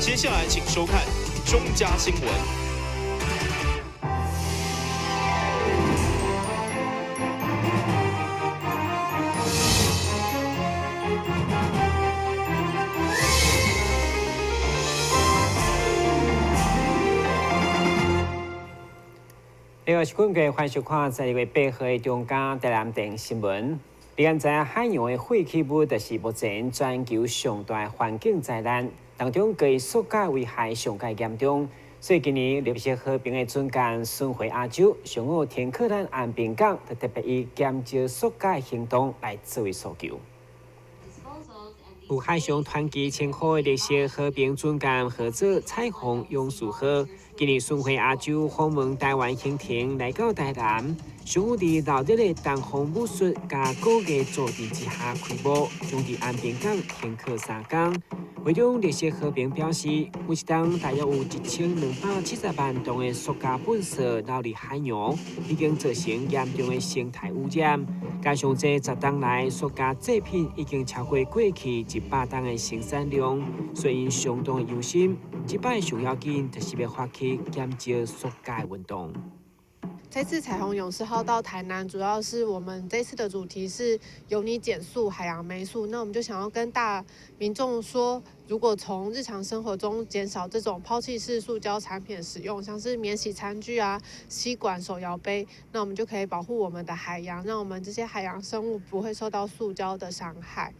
接下來請收看中嘉新聞。另外是根據歡迎收看12月8號的中嘉台南電新聞。你敢知影海洋的廢棄物就是目前全球上大的環境災難，當中佮塑膠危害上蓋嚴重。所以今年綠色和平的船艦巡迴亞洲，上午停靠咱安平港，就特別以減少塑膠行動來作為訴求。有海上傳奇稱號的綠色和平船艦號做彩虹勇士號，今年巡迴亞洲訪問台灣行程來到台南，上午佇鬧熱的東風武術佮古藝助陣之下開幕，將佇安平港停靠3工。會中綠色和平表示，每一冬大約有1270萬噸的塑膠垃圾流入海洋，已經造成嚴重的生態污染。加上這10冬來塑膠製品已經超過過去100冬的生產量，所以𪜶相當的憂心。這擺上要緊就是欲發起減少塑膠運動。這次彩虹勇士號到台南，主要是我們這次的主題是有你減塑，海洋沒塑。那我們就想要跟大民眾說，如果從日常生活中減少這種拋棄式塑膠產品使用，像是免洗餐具啊、吸管、手搖杯，那我們就可以保護我們的海洋，讓我們這些海洋生物不會受到塑膠的傷害。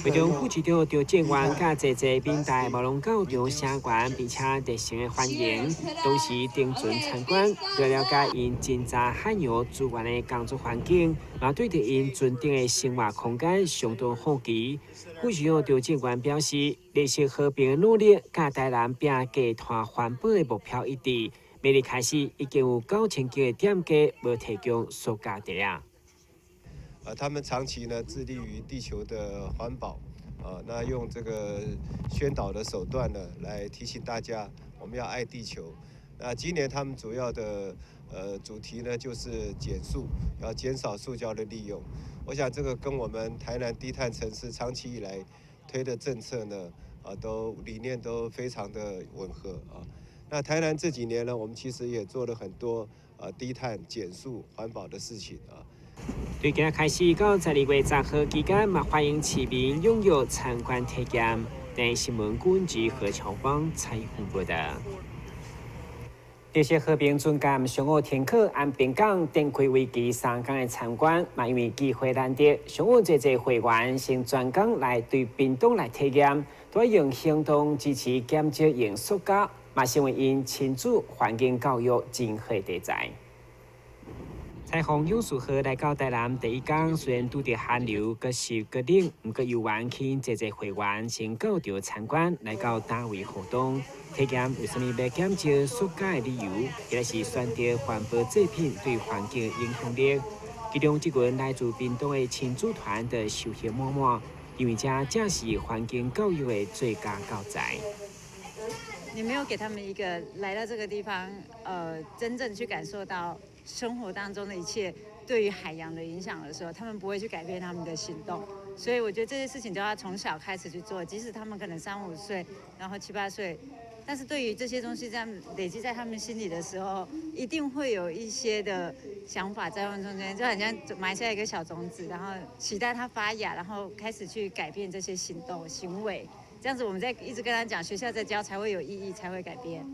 會中副市長張建元佮濟濟民代無攏到場聲援，並且熱誠的歡迎，同時登船參觀，來了解𪜶偵查海洋資源的工作環境，嘛對著𪜶船頂的生活空間相當好奇。副市長張建元表示，綠色和平的努力，佮台南拚低碳環保的目標一致。明日開始已經有9000間的店家無提供塑膠袋仔。他們長期呢致力於地球的環保，啊，那用這個宣導的手段呢，來提醒大家我們要愛地球。那今年他們主要的主題呢，就是減塑，要減少塑膠的利用。我想這個跟我們台南低碳城市長期以來推的政策呢，啊，都理念都非常的吻合啊。那台南這幾年呢，我們其實也做了很多低碳減塑環保的事情啊。對今仔開始到12月10號期間，嘛歡迎市民踴躍參觀體驗。電視新聞軍及何喬邦採訪報道。綠色和平船艦上午停靠安平港，展開為期3工的參觀。嘛因為機會難得，上午濟濟會員先專工來對屏東來體驗，都用行動支持減少用塑膠，嘛成為𪜶親子環境教育真好題材。彩虹勇士號來到台南第一工，雖然拄著寒流，閣濕閣冷，毋過猶原吸引濟濟會員先到場參觀，來到單位活動，體驗為啥物欲減少塑膠的理由，抑是選擇環保製品對環境的影響力。其中這群來自屏東的親子團就收穫滿滿，因為這正是環境教育的最佳教材。你沒有給他們一個來到這個地方，真正去感受到生活當中的一切對於海洋的影響的時候，他們不會去改變他們的行動。所以我覺得這些事情都要從小開始去做，即使他們可能三五歲，然後七八歲，但是對於這些東西這樣累積在他們心裡的時候，一定會有一些的想法在他們中間，就好像埋下一個小種子，然後期待它發芽，然後開始去改變這些行動行為。這樣子，我們在一直跟他講，學校在教才會有意義，才會改變。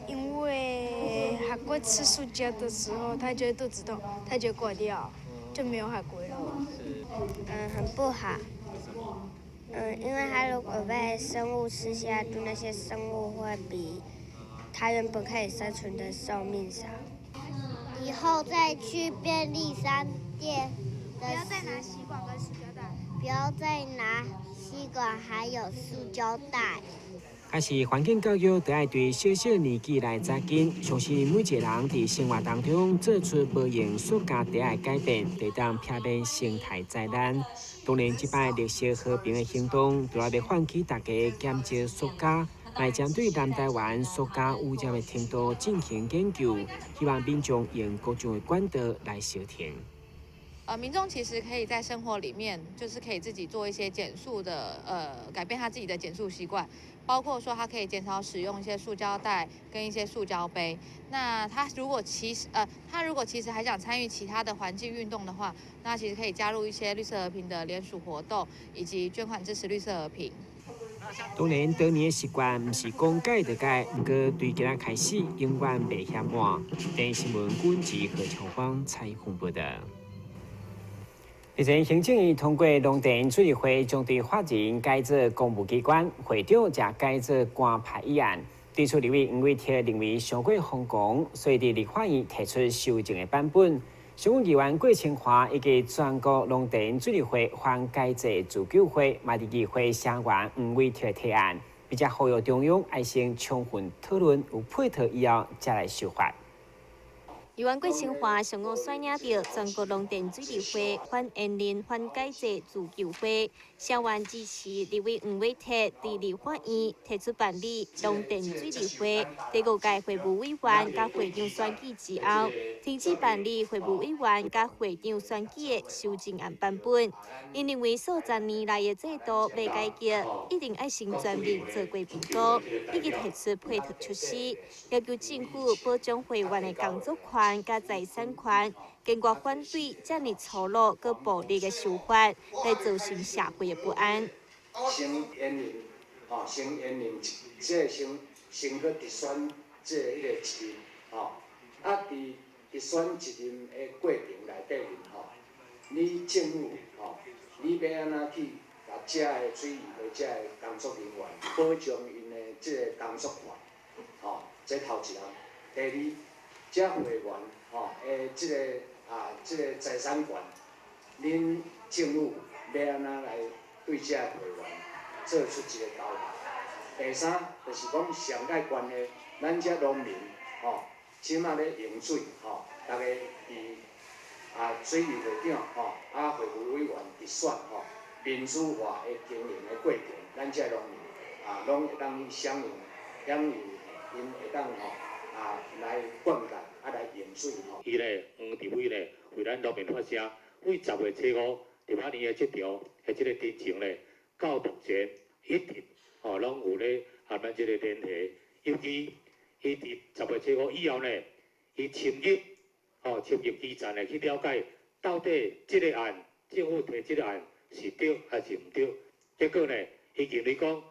因為海龜吃塑膠的時候，它就會肚子痛，它就掛掉，就沒有海龜了。嗯，很不好。因為它如果被生物吃下肚，那些生物會比它原本可以生存的壽命少。以後再去便利商店，不要再拿吸管跟塑膠袋。不要再拿吸管還有塑膠袋。但是環境教育得愛對小小年紀來扎緊，相信每一個人佇生活當中做出無用塑膠袋的改變，就當避免生態災難。當然，這擺綠色和平的行動，除了欲喚起大家減少塑膠，嘛針對南台灣塑膠污染的程度進行研究，希望民眾用各種的管道來相挺。民眾其實可以在生活裡面，就是可以自己做一些減塑的，改變他自己的減塑習慣，包包括说他可以减少使用一些塑胶袋跟一些塑胶杯。那他如果其实还想参与其他的环境运动的话，那其实可以加入一些绿色和平的联署活动，以及捐款支持绿色和平。当然，多年的习惯毋是讲改就改，毋过对今仔开始，永远袂嫌晚。电视新闻军志何长芳采访报道。日前，行政院通过农田水利会将对法人改做公务机关，会长则改做官派议案。对此，立委黄伟哲认为伤过疯狂，所以伫立法院提出修正的版本。上议员郭清华以及全国农田水利会反改制自救会，嘛伫议会声援黄伟哲提案，并且呼吁中央爱先充分讨论，有配套以后才来修法。议员郭清华上午率领著全国农田水利会反延任反改制自救会，声援支持立委黄伟哲伫立法院提出办理农田水利会第五届会务委员佮会长选举之后，停止办理会务委员佮会长选举的修正案版本。𪜶认为数十年来的制度欲改革，一定爱先全面做过评估，以及提出配套措施，要求政府保障会员的工作权佮财产权，坚决反对遮尔粗鲁佮暴力的手法，来造成社会的不安。先延任，吼，先延任，这个先去直选这个彼个一任，吼，啊，伫直选一任的过程内底面，吼，你政府，吼，你欲按怎去共遮个水利会遮个工作人员保障𪜶的这个工作权，吼，这头一项。第二，遮会员吼的这个财产权，恁政府欲按怎来对遮会员做出一个交代？第三，就是讲上界关系，咱遮农民吼，这马咧用水吼，逐家伫水利会长吼，会务委员直选吼，民主化的经营的过程，咱遮农民拢会当去享用，享有𪜶会当吼来灌溉来用水吼。伊咧黄立委咧为咱农民发声，为10月初5伫马年的这条的这个进程咧，到目前一直吼拢有咧和咱这个联系，尤其伊伫10月初5以后呢，伊深入基层的去了解，到底这个案政府提这个案是对还是毋对？结果呢，伊认为讲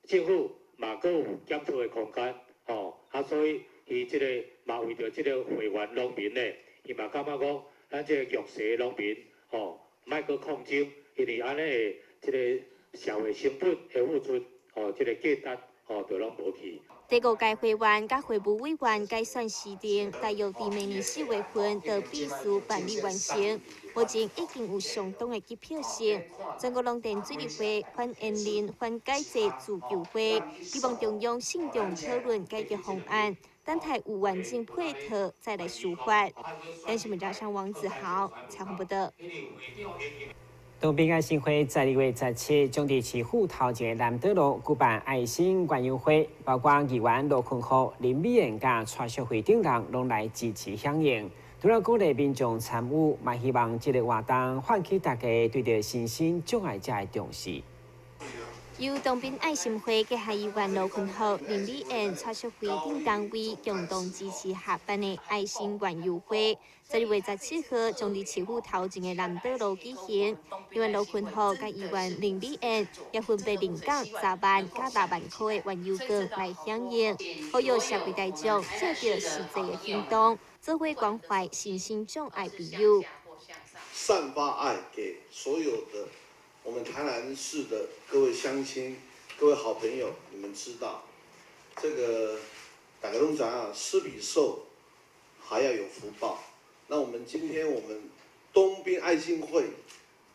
政府嘛阁有检讨的空间，吼所以伊这个嘛为著这个会员农民呢，伊嘛感觉讲，咱这个弱势农民，吼，莫阁抗争，因为按呢会这个社会成本的付出，吼，这个价值，吼，就拢无去。第五届会员佮会务委员改选时程，大约伫明年4月份就必须办理完成。目前已经有相当的急迫性。全国农田水利会反延任反改制自救会，希望中央慎重讨论解决方案，等待有完整配套再来修法。电视媒体上王子豪采访报道。东滨爱心会12月17将伫市府头前的南德路举办爱心园游会，包括议员罗坤浩、林美燕佮蔡淑慧等人拢来支持响应。除了鼓励民众参与，嘛希望这个活动唤起大家对著身心障碍者的重视。由东滨爱心会结合议员罗坤浩、林美燕、蔡淑慧等单位共同支持合办的爱心园游会，12月17号将伫市府头前的南岛路举行。议员罗坤浩佮议员林美燕也分别领奖10万佮6万块的园游券来响应，呼吁社会大众借著实际的行动，做伙关怀身心障碍朋友，散发爱给所有的我们台南市的各位乡亲、各位好朋友，你们知道，这个大家拢知影，施比受还要有福报。那我们今天我们东滨爱心会，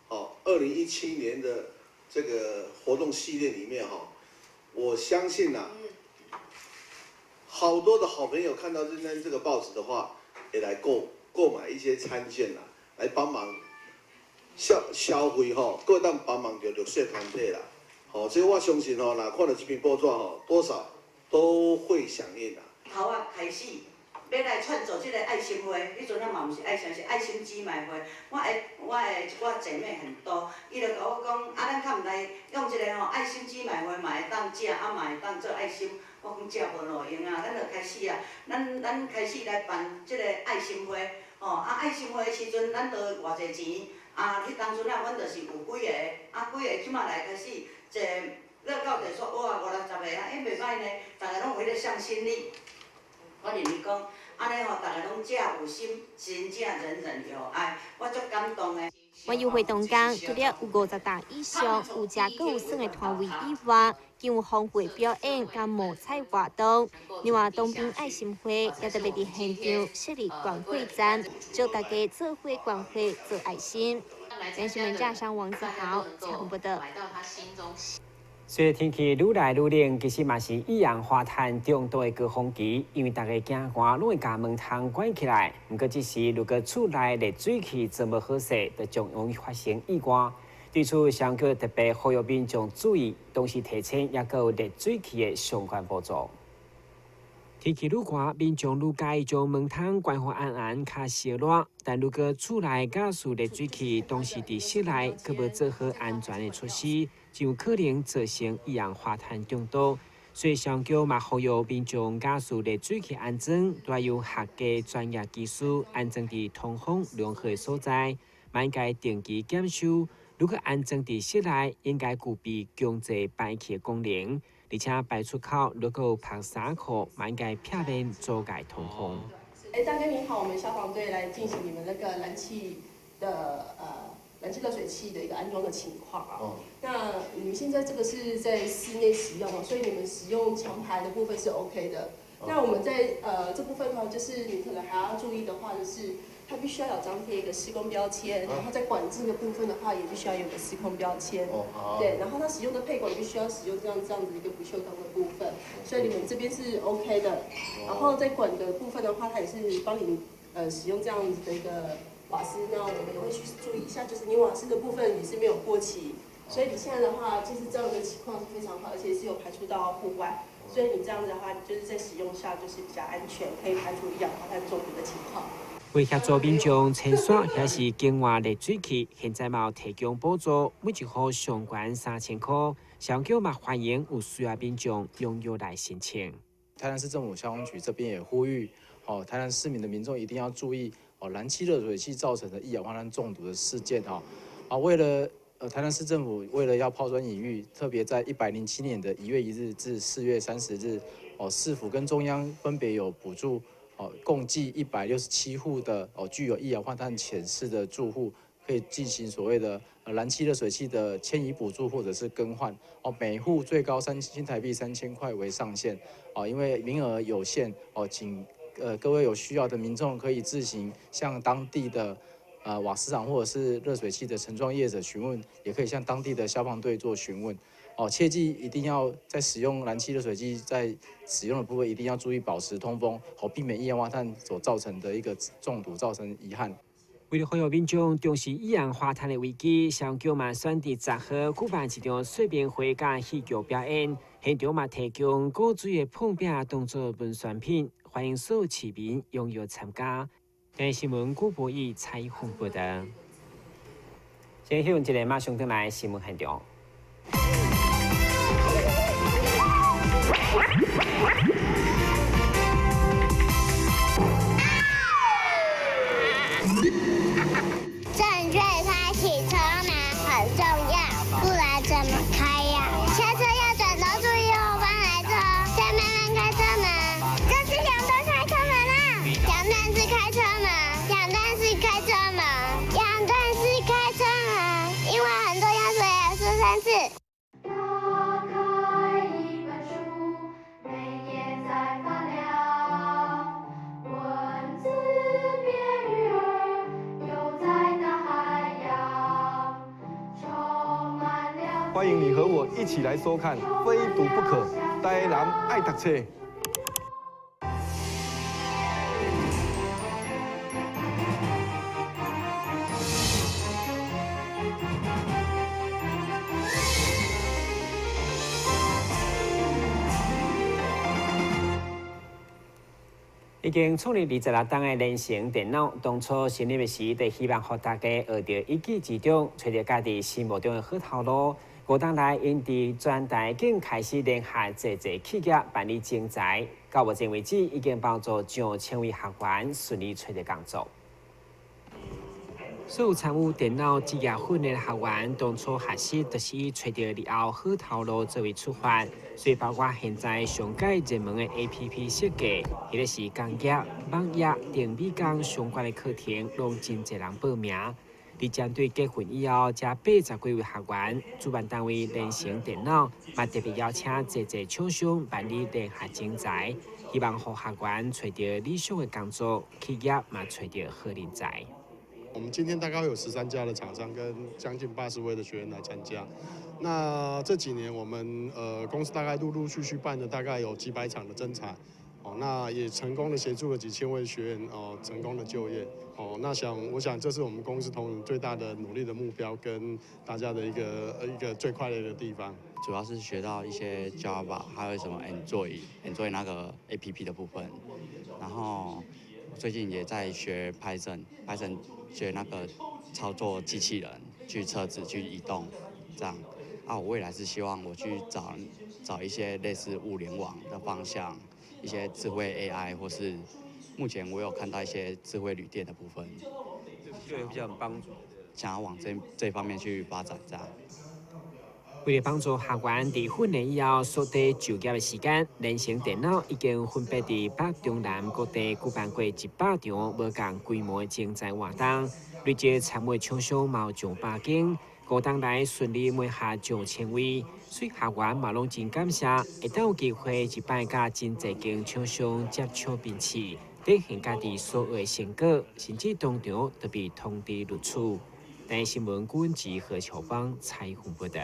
哦，2017年的这个活动系列里面哈，我相信呐，好多的好朋友看到今天这个报纸的话，也来购买一些餐券啦，来帮忙。消费吼，阁当帮忙著弱势团体啦，吼，这我相信吼，若看到这篇报纸吼，多少都会响应啦。头仔开始，欲來創造這個愛心會，彼陣啊嘛毋是愛心，是愛心姊妹會。我的我的一寡姐妹很多，伊就共我講，啊，咱較毋來用這個吼愛心姊妹會嘛會當食，啊嘛會當做愛心。我講食無路用啊，咱就開始啊，咱咱開始來辦這個愛心會，吼啊愛心會的時陣，咱就偌濟錢，啊，彼當陣啊，阮就是有幾個，啊幾個這馬來開始一個樂到就說哇五六十個啊，欸袂䆀呢，逐个攏有彼個向心力。我認為講，按呢吼，逐个攏遮有心，真正人人有愛，我足感動的。園遊會當中，除了有50棟以上有食閣有耍的攤位以外，更有豐富的表演佮摸彩活動。另外，東濱愛心會也特別佇現場設立關懷站，祝大家做伙關懷做愛心。電視媒體王子豪採訪報導。隨著天氣愈來愈冷，其實嘛是一氧化碳中毒的高峰期，因為大家驚寒，攏會共門窗關起來。毋過這時如果厝內熱水器裝無好勢，就將容易發生意外。對此，消防局特別呼籲民眾注意，同時提醒猶閣有熱水器的相關補助。天氣愈寒，民眾愈佮意將門窗關予絚絚，較燒熱。但如果厝內加設熱水器，同時佇室內閣無做好安全的措施，就有可能造成一氧化碳中毒。所以，消防局嘛呼籲民眾加設熱水器安裝，都要由合格專業技師安裝佇通風良好的所在，嘛應該定期檢修。如果安裝佇室內，應該具備強制排氣的功能，而且排出口如果有曝衫褲，嘛應該避免阻礙通風。欸，大哥您好，我們消防隊來進行你們那個燃氣的燃氣熱水器的一個安裝的情況啊。那你們現在這個是在室內使用，所以你們使用強排的部分是 OK 的。那我們在這部分的話，就是你可能還要注意的話，就是它必須要有張貼一個施工標籤，然後在管制的部分的話，也必須要有個施工標籤。對，然後它使用的配管必須要使用這樣子一個不鏽鋼的部分，所以你們這邊是 OK 的。然後在管的部分的話，它也是幫你使用這樣子的一個瓦斯，那我們也會去注意一下，就是你瓦斯的部分也是沒有過期，所以你現在的話，就是這樣的情況是非常好，而且是有排出到戶外。所以你這樣子的話，就是在使用下就是比較安全，可以排除一氧化碳中毒的情況。為協助民眾清洗抑是更換熱水器，現在嘛有提供補助，每一戶上懸3000塊。消防局嘛歡迎有需要民眾踴躍來申請。台南市政府消防局這邊也呼籲，哦，台南市民的民眾一定要注意，哦，燃氣熱水器造成的一氧化碳中毒的事件，哦，啊，為了台南市政府為了要拋磚引玉，特別在107年的1月1日至4月30日，哦，市府跟中央分別有補助，哦，共計167戶的哦具有一氧化碳潛勢的住戶，可以進行所謂的燃氣熱水器的遷移補助或者是更換，哦，每戶最高新台幣3000塊為上限，哦，因為名額有限，哦，請各位有需要的民眾可以自行向當地的瓦斯廠或者是熱水器的承裝業者詢問，也可以向當地的消防隊做詢問。哦，切記一定要在使用燃氣熱水器在使用的部分一定要注意保持通風，好避免一氧化碳所造成的一個中毒造成遺憾。為了呼籲民眾重視一氧化碳的危機，消防局嘛選佇10號舉辦一場說明會佮戲劇表演，現場嘛提供古錐的碰餅當做文宣品，歡迎所有市民踴躍參加。電視新聞古博義採訪報導。先向一個馬上轉來新聞現場。正確開啟車門很重要，不然怎麼開呀？下車要轉頭注意後方來車，再慢慢開車門。這是兩段開車門啊！兩段式開車門，兩段式開車門，兩段式開車門，因為很重要，所以要說三次。打開一本書，每頁在發亮，文字變魚兒，游在大海洋，充滿了。歡迎你和我一起來收看《非讀不可》，台南愛讀冊。已經創立26冬的聯成電腦，當初成立的時，就希望予大家學著一技之長，揣著家己心目中的好頭路。5冬來，𪜶佇全台已經開始聯合濟濟企業辦理徵才，到目前為止，已經幫助上千位學員順利揣著工作。所有參與電腦職業訓練學員，當初學習就是以揣著日後好頭路作為出發，所以包括現在上蓋熱門的 APP 設計，或者是工業、網頁、電美工相關的課程，攏真濟人報名。佇針對結訓以後，這80幾位學員，主辦單位聯成電腦嘛特別邀請濟濟廠商辦理聯合徵才，希望予學員揣著理想的工作，企業嘛揣著好人才。我們今天大概有13家的廠商跟將近80位的學員來參加。那這幾年我們公司大概陸陸續續辦了大概有幾百場的徵才，哦，那也成功的協助了幾千位學員哦，成功的就業。哦，那我想這是我們公司同仁最大的努力的目標，跟大家的一個最快樂的地方。主要是學到一些 Java，還有什麼 Android 那個 APP 的部分，然後最近也在學 Python，Python 學那個操作機器人去車子去移動，這樣。啊，我未來是希望我去找找一些類似物聯網的方向，一些智慧 AI，或是目前我有看到一些智慧旅店的部分，就比較有幫助，想要往這方面去發展，這樣。為了幫助學員佇訓練以後縮短就業的時間，聯成電腦已經分別佇北中南各地舉辦過100場無仝規模的徵才活動，累計參與廠商嘛有上百間，5冬來順利媒合上千位，所以學員嘛攏真感謝，會當有機會一擺佮真濟間廠商接觸面試，展現家己所學的成果，甚至當場就被通知錄取。台視新聞郭文吉何秋芳採訪報導。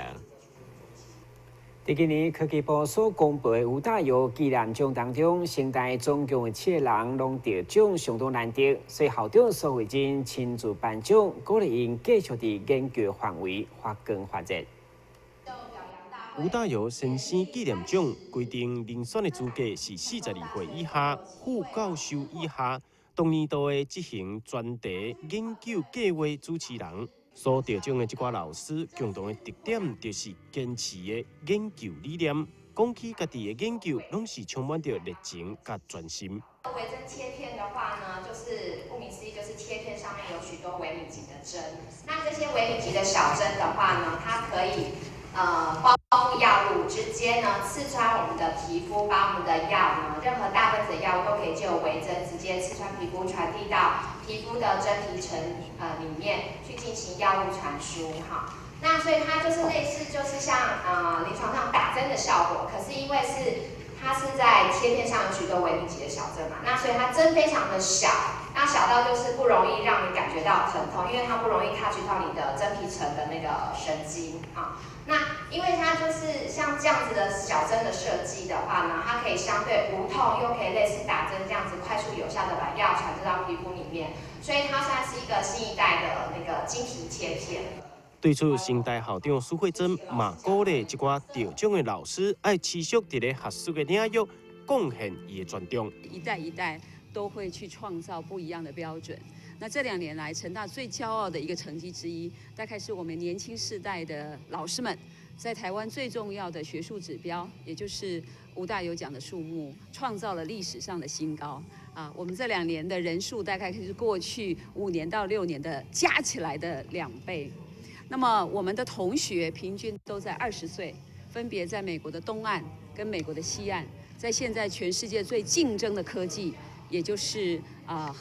佇今年科技部所公布的吳大猷紀念獎當中，成大總共有七個人攏得獎，相當難得。所以校長蘇慧貞親自頒獎，鼓勵𪜶繼續佇研究範圍發光發熱。吳大猷先生紀念獎規定，遴選的資格是42歲以下，副教授以下，當年度的執行專題研究計劃主持人。所得獎的這寡老師，共同的特點就是堅持的研究理念。講起家己的研究，攏是充滿著熱情佮專心。微針切片的話呢，就是顧名思義，就是切片上面有許多微米級的針。那這些微米級的小針的話呢，它可以包覆藥物，直接呢刺穿我們的皮膚，把我們的藥呢，任何大分子的藥物都可以藉由微針直接刺穿皮膚，傳遞到皮膚的真皮層裡面去進行藥物傳輸哈。那所以它就是類似就是像臨床上打針的效果，可是因為是它是在切片上有許多微米級的小針嘛，那所以它針非常的小，那小到就是不容易讓你感覺到疼痛，因為它不容易 touch 到你的真皮層的那個神經啊。那因為它就是像這樣子的小針的設計的話呢，它可以相對無痛，又可以類似打針這樣子快速有效的把藥傳遞到皮膚裡面，所以它算是一個新一代的那個晶體切片。對此，成大校長蘇慧貞嘛鼓勵這寡得獎的老師，愛持續佇咧學術的領域貢獻伊的專長。一代一代都會去創造不一樣的標準。那這2年來，成大最驕傲的一個成績之一，大概是我們年輕世代的老師們，在台灣最重要的學術指標，也就是吳大猷獎的數目，創造了歷史上的新高。啊，我們這2年的人數大概是過去5年到6年的加起來的2倍。那麼我們的同學平均都在20歲，分別在美國的東岸跟美國的西岸，在現在全世界最競爭的科技，也就是啊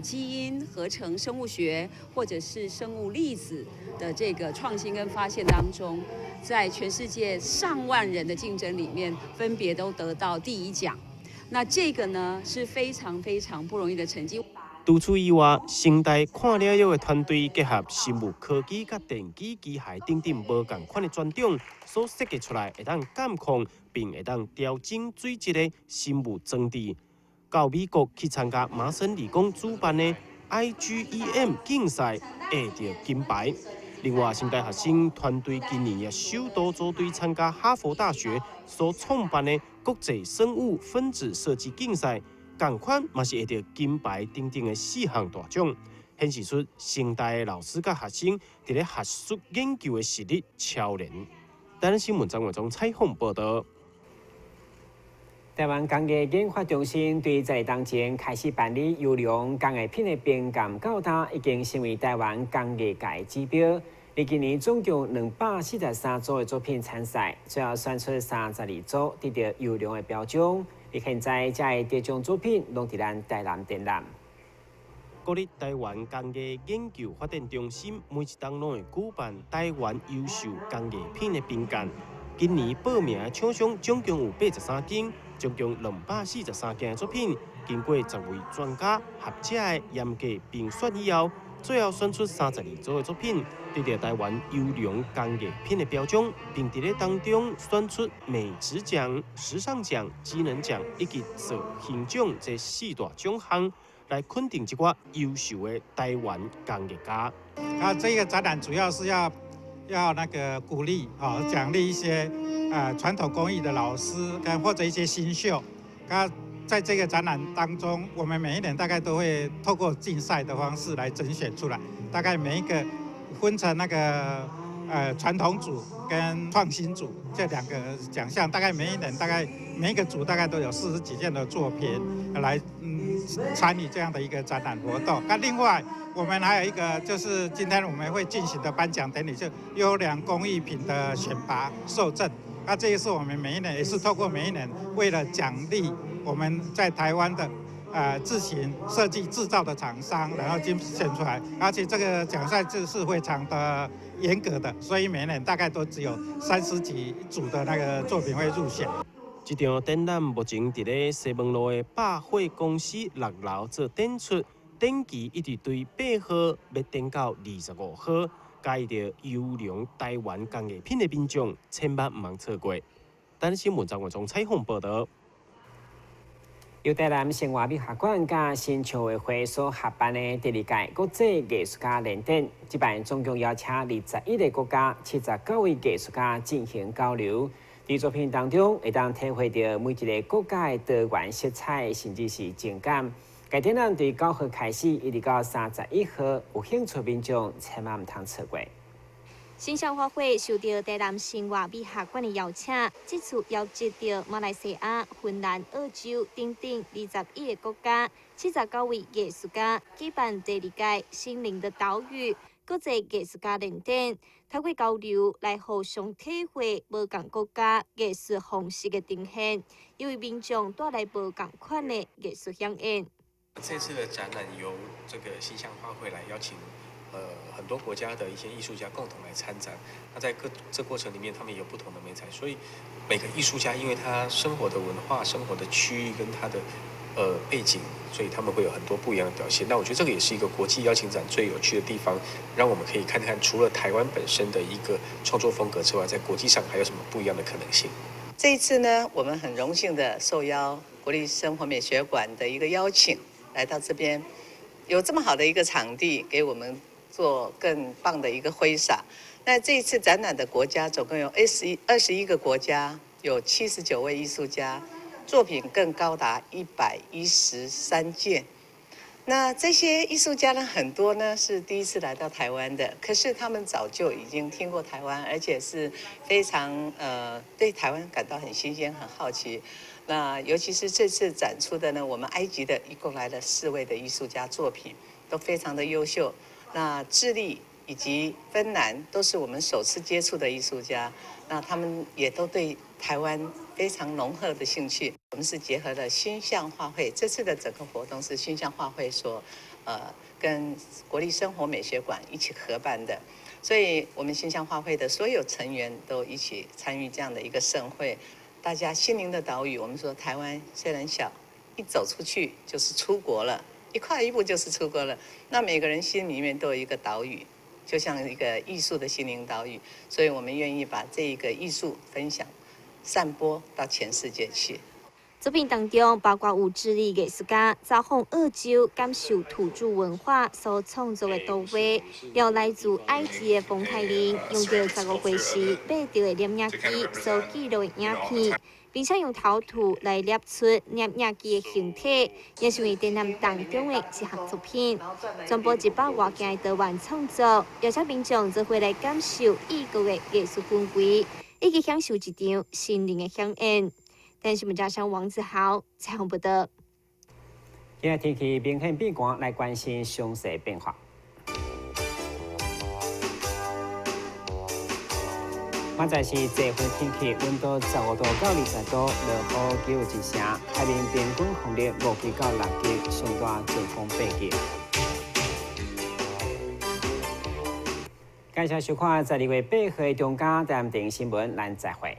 基因合成生物學或者是生物粒子的這個創新跟發現當中，在全世界上萬人的競爭裡面，分別都得到第一獎。那這個呢是非常非常不容易的成績。除此以外，成大跨領域的團隊結合生物科技佮電機機械等等無仝款的專長，所設計出來會當監控並會當調整水質的生物裝置，到美國去參加麻省理工主辦的 iGEM 競賽，獲得金牌。另外，成大學生團隊今年也首度組隊參加哈佛大學所創辦的國際生物分子設計競賽。仝款嘛是會著金牌等等的四項大獎，顯示出成大的老師佮學生佇咧學術研究的實力超人。台南新聞張偉忠採訪報導。台灣工藝研發中心對在當前開始辦理優良工藝品的評鑑到今，已經成為台灣工藝界的指標。而今年總共243組的作品參賽，最後選出32組得著優良的標章。而現在，這个得獎作品攏佇咱台南展覽。國立台灣工藝研究發展中心每一冬攏會舉辦台灣優秀工藝品的評鑑。今年報名的廠商總共有83間，總共243件的作品，經過10位專家學者的嚴格評選以後，最後選出32組的作品，得著台灣優良工藝品的標章，並佇咧當中選出美質獎、時尚獎、機能獎以及造型獎這四大獎項，來肯定這寡優秀的台灣工藝家。啊，這個展覽主要是要那個鼓勵啊，獎勵一些傳統工藝的老師跟或者一些新秀。啊，在這個展覽當中，我們每一年大概都會透過競賽的方式來甄選出來，大概每一個分成那個傳統組跟創新組這兩個獎項，大概每一年大概每一個組大概都有40幾件的作品來參與這樣的一個展覽活動。那另外我們還有一個就是今天我們會進行的頒獎典禮，就優良工藝品的選拔授贈。那這一次我們每一年也是透過每一年為了獎勵我們在台灣的自行設計製造的廠商，然後精選出來，而且這個獎賽制是非常的嚴格的，所以每年大概都只有30幾組的那個作品會入選。這場展覽目前佇咧西門路的百貨公司6樓做展出，展期一直對8號欲展到25號，佮意著優良台灣工藝品的民眾千萬毋通錯過。台南新聞張文忠採訪報導。由台南生活美學館佮新象畫會所合辦的第二屆國際藝術家聯展，這擺總共邀請21個國家、79位藝術家進行交流。佇作品當中，會當體會著每一個國家的多元色彩，甚至是情感。該展覽對9號開始，一直到31號，有興趣民眾千萬毋通錯過。新象畫會受著台南生活美學館的邀請，這次邀集著馬來西亞、芬蘭、澳洲等等21個國家、79位藝術家，舉辦第二屆心靈的島嶼國際藝術家聯展，透過交流來互相體會無仝國家藝術方式的呈現，也為民眾帶來無仝款的藝術饗宴。這次的展覽由這個新象畫會來邀請很多國家的一些藝術家共同來參展。那在各這過程裡面，他們有不同的媒材，所以每個藝術家因為他生活的文化、生活的區域跟他的背景，所以他們會有很多不一樣的表現。那我覺得這個也是一個國際邀請展最有趣的地方，讓我們可以看看除了台灣本身的一個創作風格之外，在國際上還有什麼不一樣的可能性。這一次呢，我們很榮幸的受邀國立生活美學館的一個邀請，來到這邊，有這麼好的一個場地給我們做更棒的一個揮灑。那這一次展覽的國家總共有21個國家，有79位藝術家，作品更高達113件。那這些藝術家呢，很多呢是第一次來到台灣的，可是他們早就已經聽過台灣，而且是非常對台灣感到很新鮮、很好奇。那尤其是這次展出的呢，我們埃及的一共來了4位的藝術家作品，都非常的優秀。那智利以及芬蘭都是我們首次接觸的藝術家，那他們也都對台灣非常濃厚的興趣。我們是結合了新象畫會，這次的整個活動是新象畫會所，跟國立生活美學館一起合辦的，所以我們新象畫會的所有成員都一起參與這樣的一個盛會。大家心靈的島嶼，我們說台灣雖然小，一走出去就是出國了，一跨一步就是出國了。那每個人心裡面都有一個島嶼，就像一個藝術的心靈島嶼，所以我們願意把這一個藝術分享、散播到全世界去。作品當中包括有智利藝術家造訪澳洲，感受土著文化所創作的圖畫，有來自埃及的馮泰林用著15歲時買著的攝影機所記錄的影片，並且用陶土來捏出攝影機的形體，也成為展覽當中的一項作品。全部100外件的多元創作，邀請民眾做伙來感受異國的藝術氛圍，以及享受一場心靈的饗宴。電視記者王子豪採訪報導。今日天氣明顯變寒，來關心詳細變化。現在是這份天氣，溫度15度到20度，落雨機會一成，海面平均風力5級到6級，上大陣風8級。感謝收看12月8號的中嘉台電視新聞，咱再會。